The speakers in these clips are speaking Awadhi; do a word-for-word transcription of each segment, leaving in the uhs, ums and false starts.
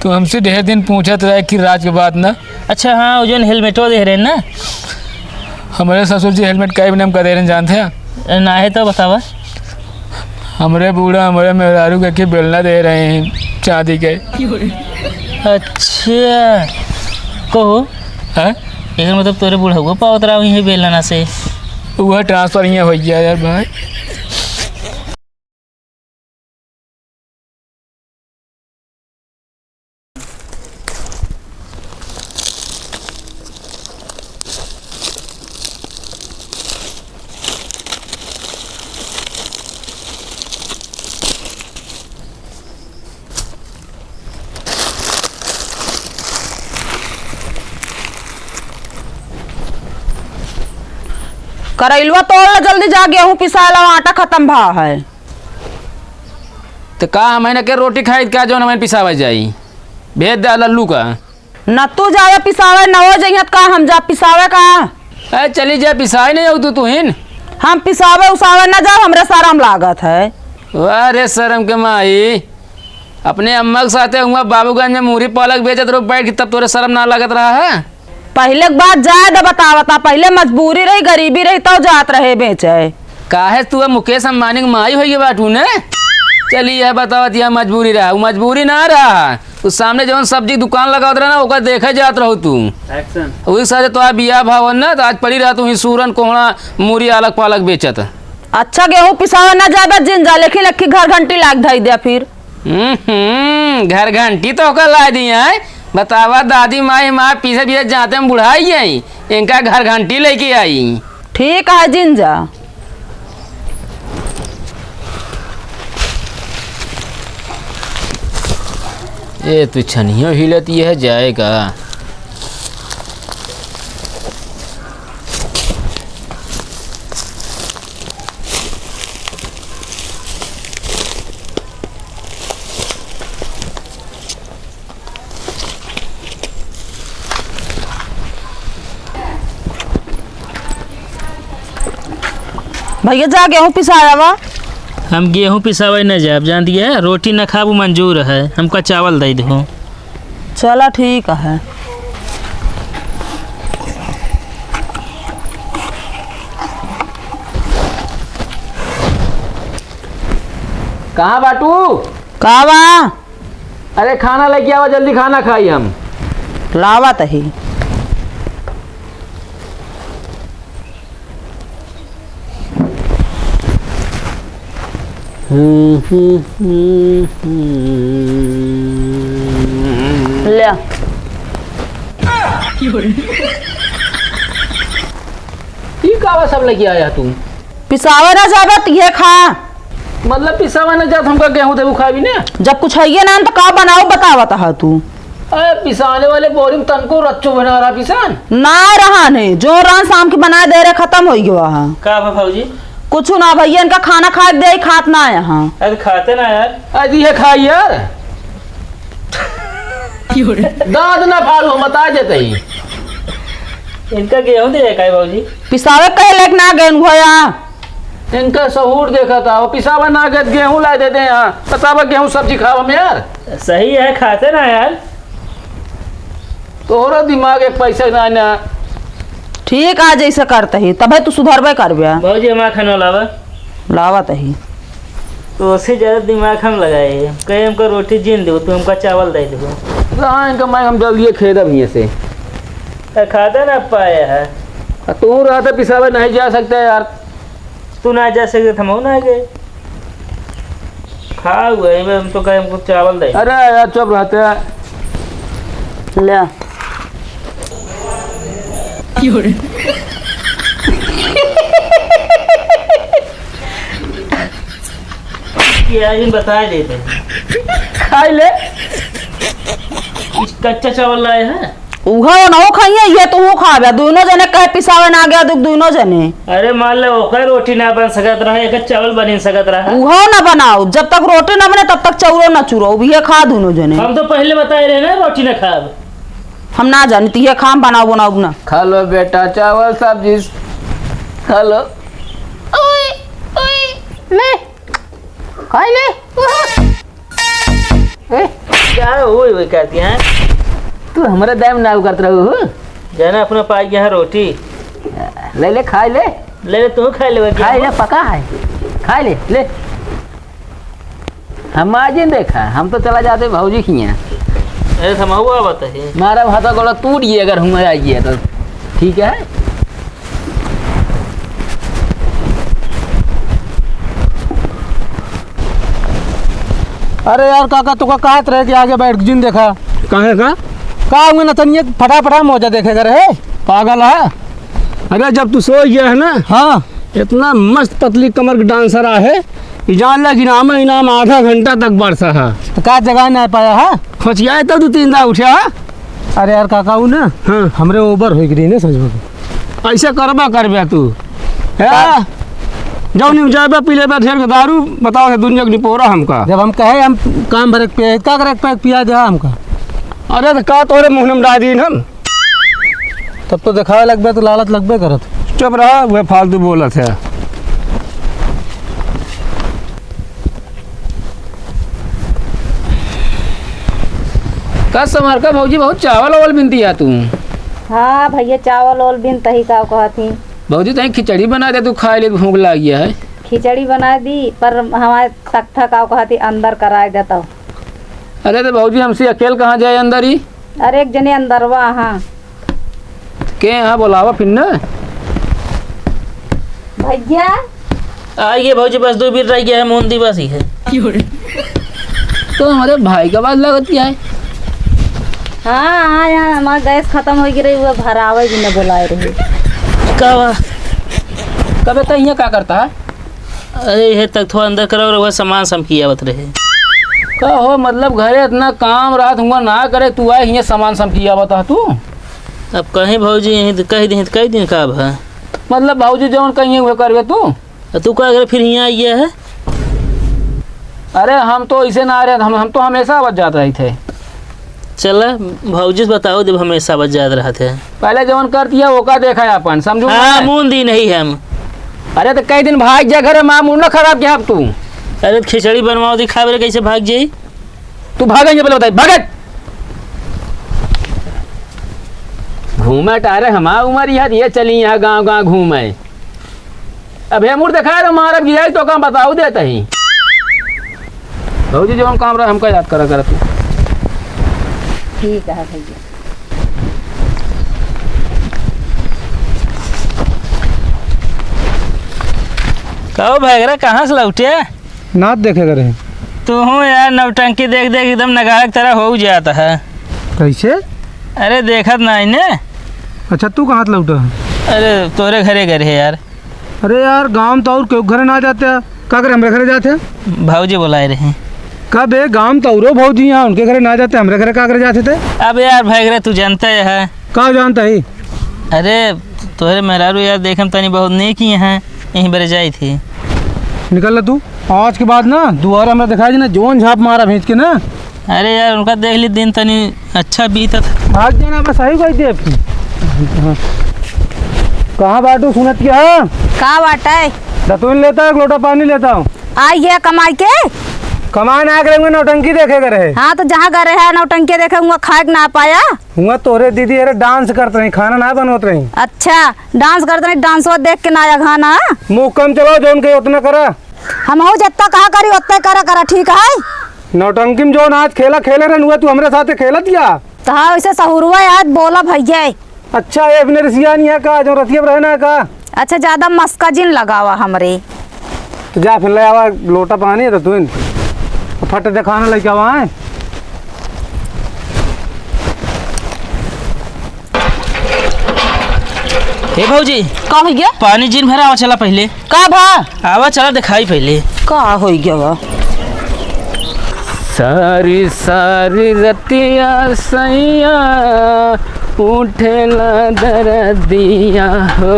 तू हमसे ढेर दिन पूछत रहे कि राज के बात ना। अच्छा, हाँ, वो जौन हेलमेटवा दे रहे ना। हमरे ससुर जी हेलमेट काहे बिना हमका दे रहे, जानते हैं? ना है तो बतावा। हमरे बूढ़ा हमरे मेहरारू के, के बेलना दे रहे हैं चांदी के। अच्छा, कहो। हाँ? एकर मतलब तोरे बुढ़उआ पावत रहा हुई है बेलना से। वह ट्रांसफर यहाँ हो गया यार भाई। करैलवा तोड़ ले, जल्दी जा, गेहूं पिसाए ला, आटा खत्म भा है। तो का हमैं के रोटी खाई का, जौन हमैं पिसावे जाई? भेज दे लल्लू का। न तू जावे पिसावे, न हो जइहत का हम जा पिसावे का? ए, चली जा पिसाए नहीं हो तू, तू हिन। हम पिसावे उसावे न जाब, हमरे शरम लागत है। वाह रे शरम के माई, अपने अम्मा के साथे हुआ बाबूगंज में मूरी पालक बेचत रहो बैठ के, तब तोरे शरम ना लागत रहा है? पहिले के बात जाए द, बतावता, पहिले मजबूरी रही, गरीबी रही, तब जात रहे बेचे। काहे तू अब मुकेश अंबानी के माई होइगे बाटू ने? चली यह बतावत यह मजबूरी रहा, वो मजबूरी ना रहा। उ सामने जवन सब्जी दुकान लगावत रहे ना, ओकर देखे जात रहो तू। Action। वही साथे तोहार बियाह भावन ना, तो आज पड़ी रहा तू ही सूरन, कोहड़ा, मूरी, आलक पालक बेचत। अच्छा, गेहूं पिसावे ना जाबे जिन जा, लेकिन अक्खी घर घंटी लाग धई दे फिर। हम्म, घर घंटी तो ओकर ला दी है। बतावा दादी माई माँ पीछे पीछे जाते हम बुढ़ाई गई, इनका घर घंटी लेके आई। ठीक है जिन जा। ए, तू छनियो हिलत यह जाएगा। भैया, जा गेहूं पिसाया वा। हम गेहूं पिसावे न जाब, जानती है, रोटी न खाबू मंजूर है, हमका चावल दे दो। चला, ठीक है। कहाँ बाटू? का बा? अरे, खाना लेके आवा, जल्दी खाना खाई हम। लावत ही। ले। ई का बा सब लेके आया तू? पिसावे ना जाबे, तिहे खा। मतलब पिसावे ना जात, हमका गेहूं देबू खाबी ना? जब कुछ है ये ना, तो का बनाऊ, बतावत हा तू। अरे, पिसाने वाले बोरी में तनको रच्चो बना रहा पिसान? ना रहा ने, जो रान शाम के बनाए दे रहे, खत्म हो गया हा। का बा भौजी? कुछ ना भैया, इनका खाना खाए दे, खात ना है यहाँ। अरे खाते ना यार। अरे ये खाई यार। दांत ना फाड़ू, हम बता देते ही। इनका गेहूं दे का है भौजी? पिसावे कहे लेक ना गए हुआ या। इनका सहूर देखा था, वो पिसावा ना गए, गेहूं ला देते हैं यहाँ। बतावा गेहूं सब्जी खाओ हम यार। सही है, खाते ना यार। तोहरा दिमाग एक पैसा ना, ना। ठीक, आ जैसे करते ही, तबे तू सुधरबे करबे। भौजी, हमारा खाना लावा। लावत ही। तो उससे ज्यादा दिमाग हम लगाए, कहे हमका रोटी जीन दो, तू हमका चावल दे दो। हाँ, इनका मैं हम जल्दी खेदा भैया से। ए, खाता ना पाए है। आ, तू रहता पिसावे नहीं जा सकता यार। तू ना जा सकते, हम ना गए। खा हुआ है, हम तो कहे हमको चावल दे। अरे यार, चुप रहते हैं। ले। क्या इन बता देते हैं। खाई ले। कच्चा चावल लाए हैं। उहो नहो खाइए, ये तू खाबे। दोनों जने कहे पिसावे ना गया, दुख दोनों जने। अरे मान ले, ओकर रोटी ना बन सकत रहा, एक चावल बन सकत रहा। उहो ना बनाओ, जब तक रोटी ना बने, तब तक चाउरो ना चुरो, ये खा दोनों जने। हम तो पहले बताए रहे ना, रोटी ना खाब। हम ना जानी, तो ये खाम बनाओ, बनाओ ना। खा लो बेटा, चावल सब्जी, खा लो। ओए, ओए, ले, खाई ले। ए, जा हाँ, वही, वही करती हैं। तू हमरे दाम ना करत रहू हो। जाना अपना पाई यहाँ रोटी। ले ले, खाई ले। ले ले, तू खाई ले, खाई ले, पका है। खाई ले, ले। हम आज ही देखा, हम तो चला जाते भौजी के यहाँ। अरे, हम हुआ बताइए। मारा भाता गोला टूट गया, अगर हम आ गया तो ठीक है। अरे यार काका, तुका कहत रहे कि आगे बैठ के जिन देखा। काहे का? का हुआ ना, तनिए फटा फटा मौजा देखे करे है। पागल है? अरे जब तू सो गया है ना, हाँ। इतना मस्त पतली कमर के डांसर आहे, कि जान ले कि इनाम, इनाम आधा घंटा तक बरसा है। तो का जगह ना पाया है? खोचिया है तो दो तीन दा उठा है। अरे यार काका, उ ना, हाँ। हमरे ओवर होइ गई ना सच में। ऐसे करबा करबे तू। का? हैं? जौन जाबे पी लेबे ढेर के दारू, बताओ है दुनिया के निपोरा हमका। जब हम कहे हम काम भरे के पिया, का करे के पिया दे हमका? अरे तो का तोरे मुँह में डाल दीन हम? तब तो देखावे लगबे तो लालच लगबे करत। चुप रहा, वह फालतू बोलत है। का समार का भौजी, बहुत चावल वावल बिनती है तू? हाँ भैया, चावल वावल बिनत ही, का कहत ही? भौजी, तहीं खिचड़ी बना दे, तू खाए ले, भूख लाग गया है। खिचड़ी बना दी, पर हमारे तख्ता का कहत ही, अंदर कराए देता। अरे तो भौजी, हमसे अकेल कहाँ जाए अंदर ही? अरे एक जने अंदरवा, हाँ। के यहाँ बोलावा फिर ना। भैया। आइए भौजी, बस दो मिनट रह गया है, मोहन दिवस ही है। तो हमारे भाई का बात लगत क्या है? हाँ, हाँ, यहाँ हमारा गैस खत्म होइ गई रही, वो भरावे भी न बोलाए रही। का बा? कबे तक यहाँ का करता है? अरे, ये तक थोड़ा अंदर करो, रउआ सामान समकी आवत रहे। का हो, मतलब, घरे इतना काम रहत हुआ ना करे, तू आए हियाँ सामान समकी आवत ह तू? अब कहीं भौजी, यहीं त कह दे, कह दिन का अब है? मतलब, भौजी जौन कहिए, उहे करबे तू? आ, तू का करे फिर हियाँ आइए है? अरे, हम तो ऐसे ना रहे, हम, हम तो हमेशा आवत जात रही थे। चला, भौजी से बताओ, जब हमेशा आवत जात रहत है। पहले जवन कर दिया, ओका देखा अपन, समझू हाँ, ना? मुंह दी नहीं हम। अरे, तो कई दिन भाग जा घर, माँ मूड ना खराब किया अब तू। अरे, तो खिचड़ी बनवाओ, दिखावे रे, कैसे भाग जाई? तू भाग, ये पहले बताई, भागत। घूमे टारे हमार उमर, यहाँ ये चली, यहाँ गाँव गाँव घूमे। अब हे मुड़ देखा रहे, मारब गिराई तो काम बताऊ देत ही। भौजी, जौन काम रहा, हमका याद करा, करा तू। ठीक है भैया। कहो भैगरा, कहाँ से लौटे? नाच देखे करे। तू हूँ यार, नौटंकी देख देख एकदम नगाड़ा की तरह हो जाता है। कैसे? अरे देखत नाहीं ने। अच्छा, तू कहाँ से लौटा है? अरे तोरे घरे गए रहे यार। अरे यार, गाँव में तो और केहू घरे ना जाते हैं, का करे हमरे घरे जाते हैं? भौजी बोलाए रहे। कब ए गाँव में तो औरो भौजी यहाँ, उनके घरे ना जाते, हमरे घरे का करे जाते थे? अब यार भैगरा, तू जानता है। का जानता है? अरे तोहरे मेहरारू यार, देखे में तनी बहुत नेक ही हैं, यहीं बरे जाई थी। निकल ले तू, आज के बाद ना दोबारा हमरा दिखाई दी ना, जौन झाप मारा भींच के ना। अरे यार, उनका देख ली, दिन तनी अच्छा बीतत। भाग जाना, बस सही कह दे। कहाँ बाटू सुनत क्या? का बाटे? दतुन लेता, एक लोटा पानी लेता हूँ। आई है कमाई के? कमाए ना करे, नौटंकी देखे करे। हाँ, तो जहाँ गए रहे नौटंकी देखे, वहाँ खाए के ना पाया। हुआ तोहरे दीदी अरे डांस करत रही, खाना ना बनवत रही। अच्छा, डांस करत रही, डांसवा देख के ना आया खाना। मुँह कम चलाओ, जौन कही उतना करा। हमहू जत्ता कहा करी, ओत्ते करा करा, ठीक है? नौटंकी में जौन आज खेला खेले रहन, हुआ तू हमरे साथे खेलत या? तो हाँ, वैसे सहुरवा आज बोला भैया। अच्छा, ये अपने रिसिया नहीं है का, जो रतिया रहे ना का? अच्छा, ज्यादा मस्का जिन लगावा हमरे। तो जा फिर ले आवा लोटा पानी, तो तू फट दे खाना लेके आवा है। हे भौजी, का हो गया? पानी जिन भरा, आवा चला पहले। का भा? आवा चला दिखाई पहले। का हो गया बा? सारी सारी रतिया सैया उठेला दरदिया हो,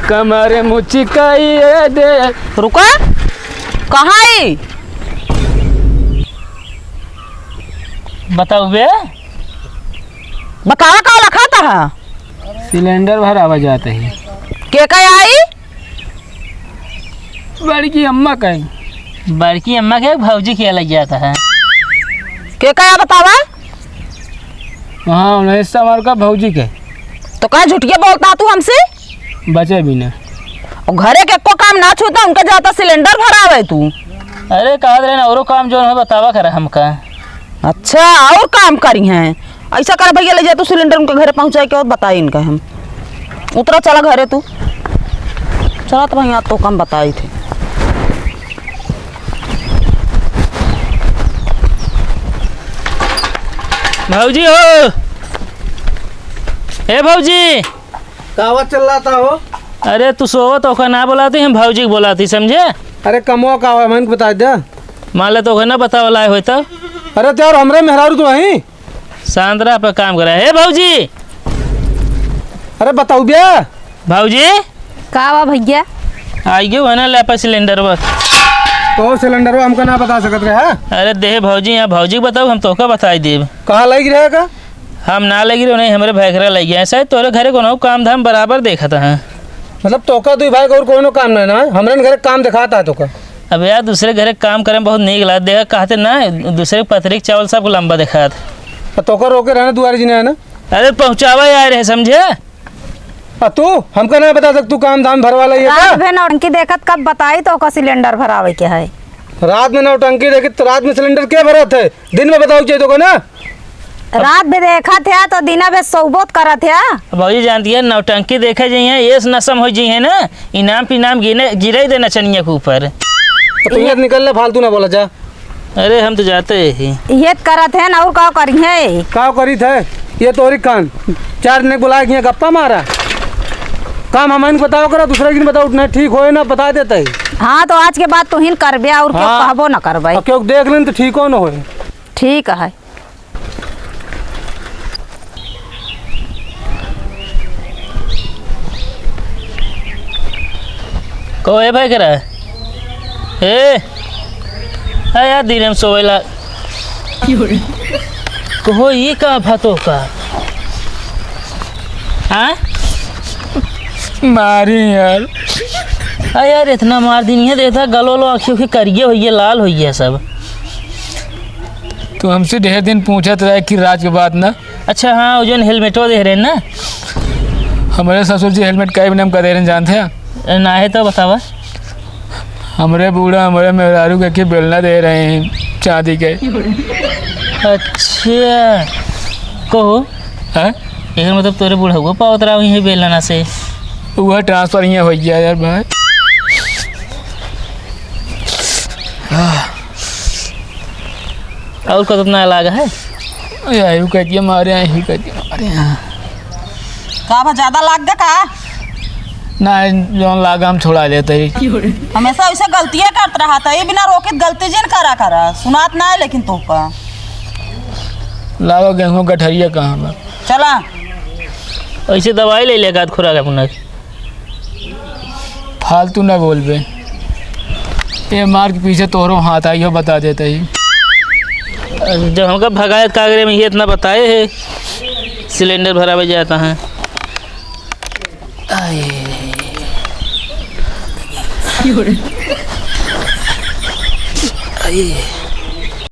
कमर मुचकाइए दे। रुका, कहाँ आई? बताओ बे। बकावा का लखा था? सिलेंडर भरावा जात ही। के का आई? बड़की अम्मा का। बड़की अम्मा के भौजी के अलग जाता है। के का बतावा? हाँ, उन्हें से हमार का भौजी के। तो का झूठिया बोलता तू हमसे? बचे भी ना। और घरे के एको काम ना छूता, उनके जाता सिलेंडर भरावे तू। अरे, कहत रहे ना, औरो काम जौन है, बतावा करा हमका। अच्छा, और काम करी हैं? ऐसा कर भैया, ले जा तू सिलेंडर उनके घरे पहुँचाए के और बताई इनका हम। उतरा, चला घरे तू। चला तो भैया, तो कम बताई थे। भौजी हो, ए भौजी। का आवाज चल रहा था हो? अरे तू सोवत ओका ना बोलाती, हम भौजी के बोलाती, समझे? अरे कमवा का हो, हमन के बता दे। मान ले तो ओका ना बतावला होई तो। अरे ते और हमरे मेहरारू तो वहीं। सांद्रा पे काम करा। हे भौजी। अरे बताऊ बे। भौजी। का बा भैया? आई गयो है ना, ले आपा सिलेंडर बा। तो सिलेंडर बा हमका ना बता सकत रहे, हाँ? अरे देह भौजी, यहाँ भौजी के बताऊ, हम तोका बताई देब। कहाँ लग रहे का? हम ना लगी रहो, नहीं, हमरे भैकरा लग गया। शायद तोरे घरे कोनो काम धाम बराबर देखत हैं। मतलब तोका दुई भाई के और कोनो काम नहीं ना है? हमरे घरे काम दिखाता है तोका। अब यार, दूसरे घरे काम करे में बहुत नीक लागत। देखा, कहते ना, दूसरे के पथरी के चावल सबको लंबा दिखात। तो तोका रोके रहना दुआरे जी ने है ना? अरे, पहुँचावा यार, है समझे? आ तू हमका ना बता सक, तू काम धाम भरवा लाई है रात का? में नौटंकी देखत कब बताई तो ओका सिलेंडर भरावे के है। रात में नौटंकी देखी तो रात में सिलेंडर के भरत है? दिन में बताओ चाहिए तो ना। रात भी देखत है तो दिना भी सोबत करत है। भौजी जानती है, नौटंकी देखे जी हैं, ये नसम हो जी है ना, इनाम पिनाम गिने, गिरे दे नचनिया के ऊपर। तो तू यहाँ निकल ले, फालतू ना बोला जा। अरे हम तो जाते ही। ये करत है ना, और का करी है? का करी थे? ये तोरी कान। चार दिन बुलाए के यहाँ गप्पा मारा। काम हम इनको बताओ करा, दूसरे दिन बताओ, नहीं ठीक होए ना, बता देते ही। हाँ, तो आज के बाद तू ही न करबे और क्यों हाँ। कहबो ना करबे। और क्यों देख लें तो ठीक हो ना होए। ठीक है। को ए भाई करा? ए, आ यार, दिन में सोवेला। कहो, ये का भातो का? हाँ? मारी यार। आ यार, इतना मार दिन है, देखता गलो लो, आँखी उखी करिए होइए, लाल होइए सब। तू हमसे ढेर दिन पूछत रहे कि राज के बात ना। अच्छा, हाँ, वो जौन हेलमेटवा दे रहे ना। हमारे ससुर जी हेलमेट काहे बिना हमका दे रहे, जानते हैं? ना है तो बतावा। हमरे बूढ़ा, हमरे मेहरारू के, के बेलना दे रहे हैं, चांदी के। अच्छा, कहो। हाँ? एकर मतलब तोरे बुढ़ऊ पावत रहा हुई है बेलना से। वह ट्रांसफर यहाँ हो गया यार भाई। और कतौ ना लागा है? यही कह दिया मारे, यही कह दिया मारे। का बा, ज्यादा लाग गया का? ना, जौन लागा हम छोड़ा लेते ही। हमेशा ऐसे गलतियाँ करत रहा था, ये बिना रोकित गलती जिन करा करा, सुनात ना है लेकिन तोहका। लावा गेहूँ गठरिया कहाँ बा? चला। ऐसे दवाई ले लेगा खुराक अपना। फालतू ना बोलबे। ए मार के पीछे तोहरो हाथ आई हो, बता देते ही। जब हमका भगायत कागरे में ये इतना बताए है, सिलेंडर भरावे जाता है। आए। आए।